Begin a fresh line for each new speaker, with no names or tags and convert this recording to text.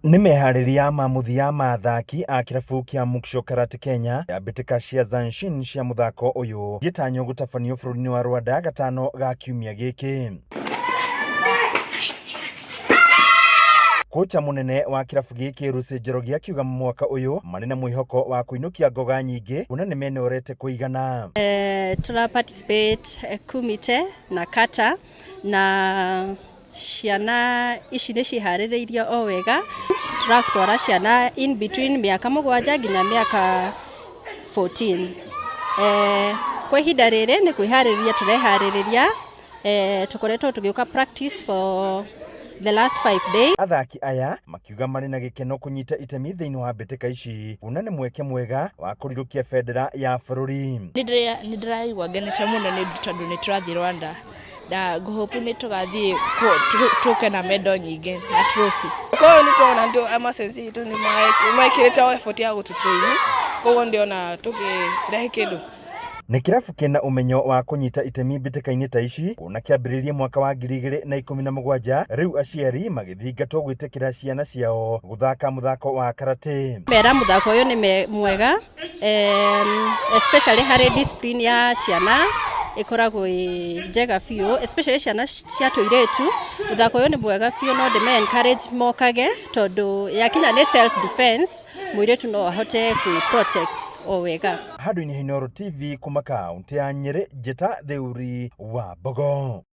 Nĩ meharĩria ma mũthia ma athaki a kĩrabu kĩa Muksho Karate Kenya ya mbĩtĩka cia Zanshin cia mũthako ũyũ gĩtanywo gũtabanio bũrũri-inĩ wa Rwanda gatano ga kiumia gĩkĩ. Kocha mũnene wa kĩrabu gĩkĩ Lucy Njoroge akiuga mwaka ũyũ marĩ na mwĩhoko wa kũinũkia ngoga nyingĩ kuona nĩ menorete kũigana.
Tũra participate kumite na kata na ciana ici nĩ ciharĩrĩirio o wega. Tũratwara ciana in between mĩaka 7 nginya mĩaka 14. Kwa ihinda rĩrĩ nĩ kwĩharĩrĩria tũreharĩrĩria. Tũkoretwo tũgĩũka practice for the last 5 days.
Athaki aya makiuga marĩ na gĩkeno kũnyita itemi thĩinĩ wa mbĩtĩka ici kuona nĩ mweke mwega wa kũrirũkia bendera ya bũrũri.
Nĩ ndĩraigua ngenete mũno nĩ tondũ nĩ tũrathiĩ Rwanda na ngũhope nĩ tũgathiĩ tũke na medal nyingĩ na trophy.
Koguo nĩ tũrona andũ a masensi itũ nĩ mekĩrĩte effort ya gũtũtrain, koguo ndĩrona tũkĩrehe kĩndũ.
Nĩ kĩrabu kĩna ũmenyo wa kũnyita itemi mbĩtĩka-inĩ ta ici kuona kĩambĩrĩirie mwaka wa 2017, rĩu aciari magĩthingatwo gwĩtĩkĩra ciana ciao gũthaka mũthako wa karate.
Mera mũthako ũyũ nĩ mwega, especially harĩ discipline ya ciana ĩkoragwo ĩ njega biũ, especially ciana cia tũirĩtu. Mũthako ũyũ nĩ mwega biũ, no ndĩme encourage mokage tondũ yakinya nĩ self defense, mũirĩtu no ahote kwĩ protect o wega.
Handũ-inĩ ha Inooro TV kuma kaũntĩ ya Nyĩrĩ, Njĩta Theuri wa Mbogo.